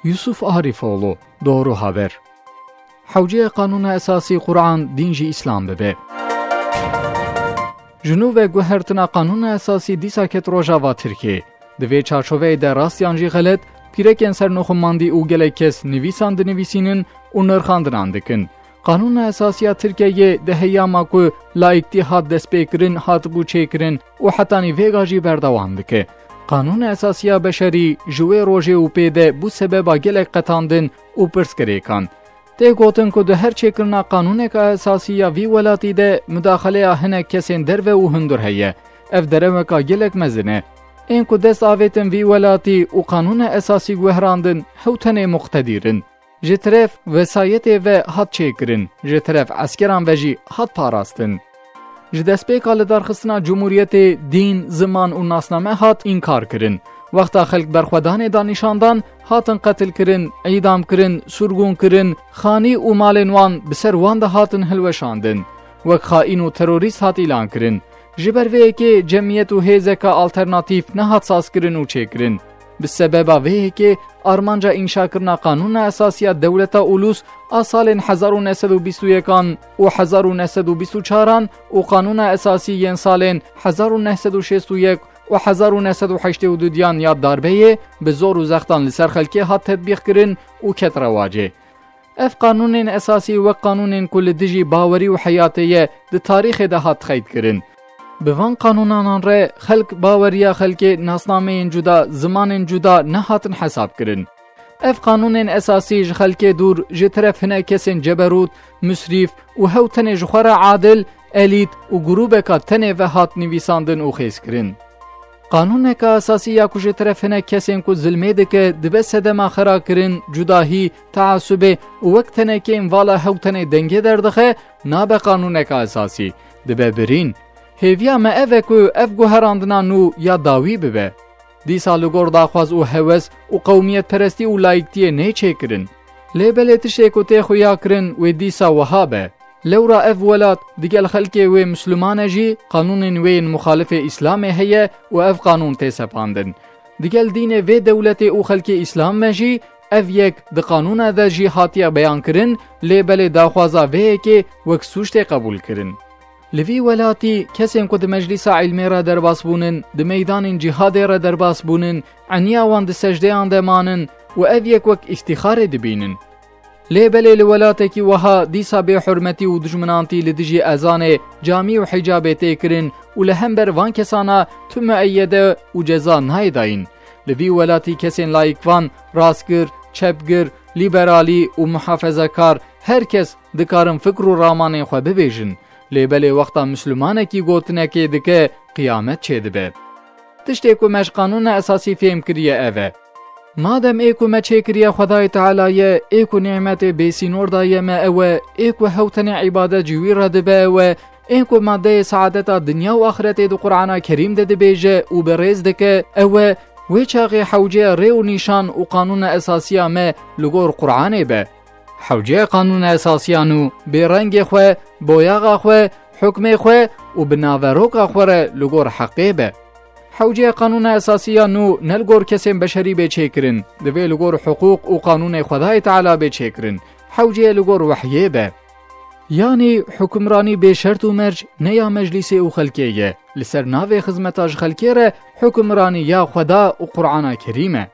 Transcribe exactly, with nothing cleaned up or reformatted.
Yusuf Arifoğlu, Doğru Haber. Hewceye Qanûna Esasî Quran, dîn jî Îslam bibe. Ji nû ve guhertina Qanûna Esasî dîsa ket rojava Tirkiyê. Di vê çarçoveyê de rast yan jî xelet, pîrekên sernûxumandî û gelek kes nivîsan dinivîsînin û nirxandinan dikin. Qanûna Esasî ya Tirkiyeyê di heyama ku laiktî hat destpêkirin, hatibû çêkirin û hetanî vêga jî berdewam dike. Qanûna Esasî ya Beşerî ji wê rojê û pê de bû sebeba gelek qetandin û pirsgirêkan. Tê gotin ku di her çêkirina qanûneka esasî ya vî welatî de mudaxeleya hinek kesên derve û hundir heye. Ev dereweka gelek mezin e. Ên ku dest avêtin vî welatî û qanûna esasî guherandin, hew tenê muqtedîr in. Ji teref wesayetê ve hat çêkirin, ji teref eskeran ve jî hat parastin. Ji destpêka lidarxistina Cumhuriyetê dîn, ziman û nasname hat înkar kirin. Wexta xelk berxwedanê da nîşandan, hatin qetil kirin, îdam kirin, surgûn kirin, xanî û malên wan bi ser wan de hatin hilweşandin. Wek xaîn û terorîst hat îlan kirin. Ji ber vê yekê cemiyet û hêzeka alternatîf nehat sazkirin û çêkirin. Bi sebeba vê yekê armanca înşakirina Qanûna Esasî ya Dewleta Ulus a salên hezar û neh sed û bîst û yekan û hezar û neh sed û bîst û çaran û Qanûna Esasî yên salên hezar û neh sed û şêst û yek û hezar û neh sed û heştê û du diyan ya darbeyê bi zor û zextan li ser xelkê hat tetbîqkirin û ket rewacê. Ev qanûnên esasî wek qanûnên ku li dijî bawerî û heyatê ye, di tarîxê de hat xeydkirin. Bi van qanûnanan re xelk, baweriya xelkê, nasnameyên cuda, zimanên cuda nehatin hesabkirin. Ev qanûnên esasî ji xelkê dûr, ji teref hinek kesên ceberût, musrîf û hew tenê ji xwe re adil, elît û grûbeka tenê ve hat nivîsandin û xêzkirin. Qanûneka esasî ya ku ji teref hinek kesên ku zilmê dike dibe sedema xerakirin, cudahî, teasubê û wek tenekeyên vala hew tenê dengê derdixe, nabe qanûneka esasî, dibe birîn. Hêviya me ev e ku ev guherandina nû ya dawî bibe. Dîsa li gor daxwaz û hewes û qewmiyetperestî û laiktiyê nê çêkirin. Lê belê tiştê ku tê xuya kirin wê dîsa wiha be. Lewra ev welat digel xelkê wê Misliman e jî qanûnên wê yên muxalifê Îslamê heye û ev qanûn tê sepandin. Digel dînê vê dewletê û xelkê Îslam me jî ev yek di qanûna de jî hatiye beyankirin, lê belê daxwaza vê yekê wek sûc tê qebûlkirin. Li vî welatî kesên ku di meclîsa îlmê re derbas bûnin, di meydanên cîhadê re derbas bûnin, eniya wan di secdeyan de manin û ev yek wek îftîxarê dibînin. Lê belê li welatekî wiha dîsa bêhurmetî û dijminantî li dijî ezanê, camî û hicabê tê kirin û li hember van kesana tu mueyede û ceza nayê dayîn. Li vî welatî kesên laikvan, rastgir, çepgir, lîberalî û muhafezekar her kes dikarin fikr û ramanên xwe bibêjin. Lê belê wexta Mislimanekî gotinekê dike, qiyamet çêdibe. Tiştê ku me ji Qanûna Esasî fêm kiriye ev e. Madem ê ku me çêkiriye Xwedayê Teala ye, ê ku nîmetê bêsînor daye me ew e, ê ku hew tenê îbadet ji wî re dibe ew e, ê ku madeyê saadeta dinya û axretê di Qur'ana Kerîm de dibêje û bi rêz dike ew e, wê çaxê hewceye rê û nîşan û Qanûna Esasiya me li gor Qur'anê be. Hewceye Qanûna Esasiya nû bê rengê xwe, boyaxa xwe, hukmê xwe û bi naveroka xwe re li gor heqê be. Hewceye Qanûna Esasiya nû ne li gor kesên beşerî bê çêkirin, divê li gor hiqûq û qanûnê Xwedayê Teala bê çêkirin. Hewceye li gor wehyê be. Yanî hukimranî bê şert û merc ne ya meclîsê û xelkê ye. Li ser navê xizmeta ji xelkê re hukimranî ya Xweda û Qur'ana Kerîm e.